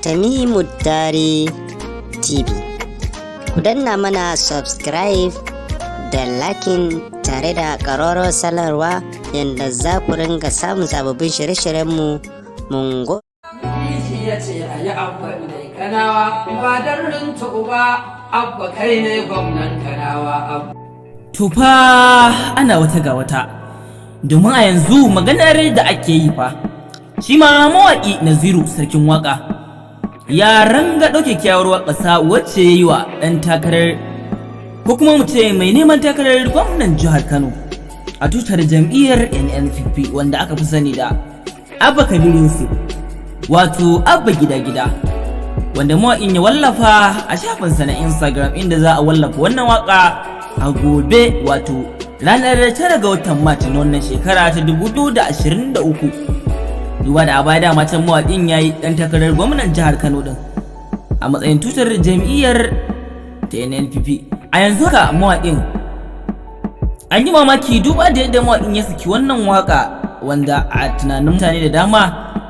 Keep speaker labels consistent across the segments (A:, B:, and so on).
A: Tanimu Dari TV. Ku danna mana subscribe da liking tare da ƙararrawar sanarwa yadda za ku ringa samun sababbin shirye-shiryenmu. Mun go.
B: Kishi ya ce a yi Abba ne Kanawa, ba don Rintu ba, Abba kai ne gwamnan Kanawa, Abba.
C: To fa ana wata ga wata, domin a yanzu maganar da ake yi fa, shi ma mawaƙi Naziru Sarkin Waƙa ya ranga ɗauke kyakkyawar waƙarsa wacce ya yi wa ɗan takarar, ko kuma mu ce mai neman takarar gwamnan jihar Kano a tutar jam'iyyar NNPP, wanda aka fi sani da Abba Kabir Yusuf, wato Abba Gida Gida, wanda mawaƙin ya wallafa a shafinsa na Instagram, inda za a wallafa wannan waƙa a gobe, wato ranar 9 ga watan Mac na wannan shekara ta 2023. Duba da a baya dama can mawaƙin ya yi ɗan takarar gwamnan jihar Kano ɗin a matsayin tutar jam'iyyar ta NNPP. A yanzu haka mawaƙin an yi mamaki duba da yadda mawaƙin ya saki wannan waƙa, wanda a tunanin mutane da dama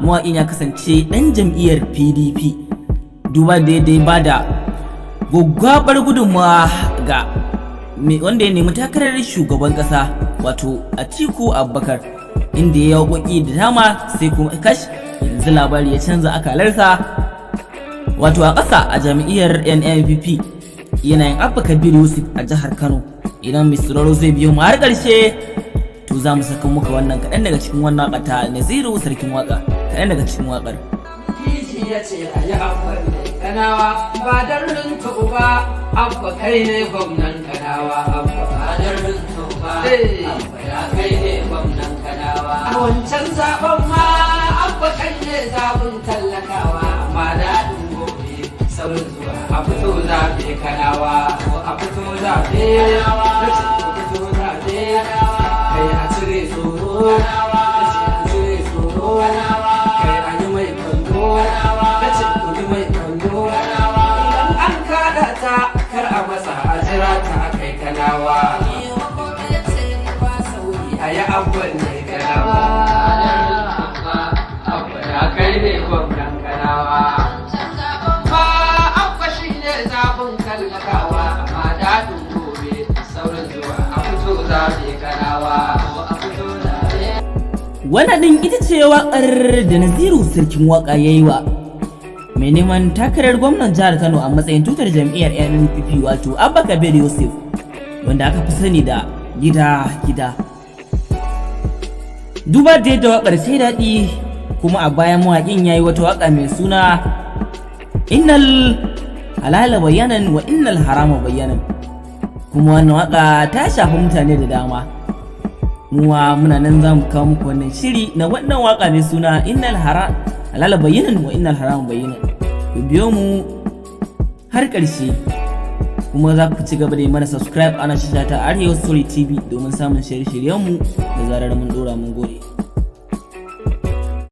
C: mawaƙin ya kasance ɗan jam'iyyar PDP, duba da yadda ya bada gwaggwabar gudunmawa ga wanda ya nemi takarar shugaban kasa, wato Atiku Abubakar, inda ya yi waƙoƙi da dama. Sai kuma kash, yanzu labari ya canza akalarsa, wato a ƙasa a jam'iyyar NNPP yanayin Abba Kabir Yusuf a jihar Kano. Idan mai sauraro zai biyo mu har ƙarshe, to za mu saka muka wannan kaɗan daga cikin wannan waƙa ta Naziru Sarkin Waƙa, kaɗan daga cikin waƙar.
B: Kishi ya ce a yi Abba ne Kanawa, ba don Rintu ba, Abba kai ne gwamnan Kanawa, Abba ba don Rintu ba, Abba ya kai ne gwamnan Kanawa. A wancan zaben ma Abba kai ne zabin tallakawa, amma daɗin gobe saurin zuwa, a fito zaɓe Kanawa, a fito zaɓe, na ce ku fito zaɓe, kai a cire tsoro, na ce a cire tsoro, kai a yi mai kallo, na ce ku yi mai kallo, idan an kaɗa ta kar a masa, a jira ta a kai Kanawa, a yi Abban ne Kanawa, Abba ya kai ne gwamnan Kanawa. Ba Abba shi ne zaɓin tallakawa, amma daɗin gobe saurin zuwa, a fito zaɓe Kanawa, a fito zaɓe.
C: Wannan ɗin ita ce waƙar da Naziru Sarkin Waƙa ya yi wa mai neman takarar gwamnan jihar Kano a matsayin tutar jam'iyyar NNPP, wato Abba Kabir Yusuf, wanda aka fi sani da Gida Gida. Duba da yadda waƙar sai daɗi, kuma a bayan mawaƙin ya yi wata waƙa mai suna "Innal halala bayanan wa innal harama bayanan", kuma wannan waƙa ta shafi mutane da dama. Muwa muna nan za mu kawo muku wannan shiri na wannan waka mai suna "Innal halala bayyanan wa innal harama bayyanan". Ku biyo mu har ƙarshe, kuma za ku ci gaba da yi mana subscribe ana shasha ta Arewa Story TV domin samun shirye-shiryenmu da zarar mun dora. Mun gode.